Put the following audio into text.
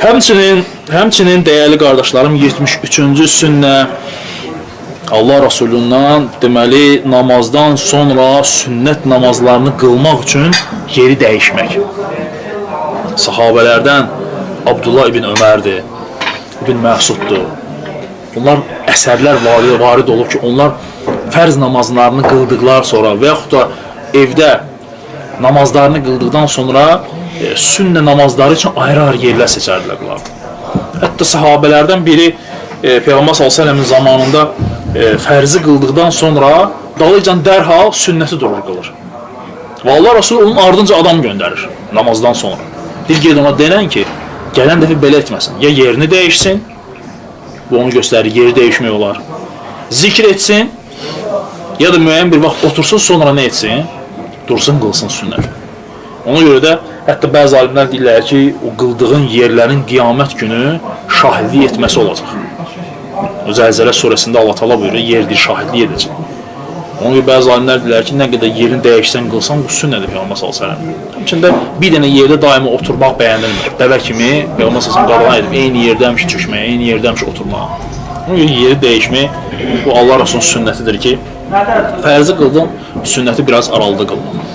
Həmçinin dəyərli qardaşlarım, 73-cü sünnə Allah Rasulundan, deməli, namazdan sonra sünnət namazlarını qılmaq üçün yeri dəyişmək. Sahabələrdən Abdullah ibn Ömərdir, İbn Məsuddur. Bunlar əsərlər varid olub ki, onlar fərz namazlarını qıldıqlar sonra və yaxud da evdə namazlarını qıldıqdan sonra sünnə namazları üçün ayrı-ayrı yerlər seçərdilər qılardı. Hətta sahabələrdən biri Peyğəmbər sallallahu əleyhi və səlləmin zamanında fərzi qıldıqdan sonra dalıcan dərhal sünnəti durur qılır. Və Allah Resulü onun ardınca adam göndərir namazdan sonra. Deyir, ged ona denən ki, gələn dəfə belə etməsin. Ya yerini dəyişsin, bu onu göstərir, yeri dəyişmək olar. Zikr etsin, ya da müəyyən bir vaxt otursun, sonra nə etsin? Dursun, qılsın sünnət. Ona görə də hətta bəzi alimlər deyirlər ki, o qıldığın yerlərin qiyamət günü şahidlik etməsi olacaq. O Zəlzələ surəsində Allah Taala buyurur, yer deyir, şahidlik edəcək. Ona görə bəzi alimlər deyirlər ki, nə qədər yerini dəyişsən, qılsan, bu sünnədir Peyğəmbər sallallahu əleyhi və səlləm. Həmçinin də bir dənə yerdə daima oturmaq bəyənilmir. Dəvə kimi Peyğəmbər sallallahu əleyhi və səlləm qadağan edib, eyni yerdə həmişə çökməyə, eyni yerdə həmişə oturmağa. Ona görə yeri dəyişmək bu Allah Rasulunun sünnətidir ki, fərzi qıldın, sünnəti biraz aralıda qılmaq.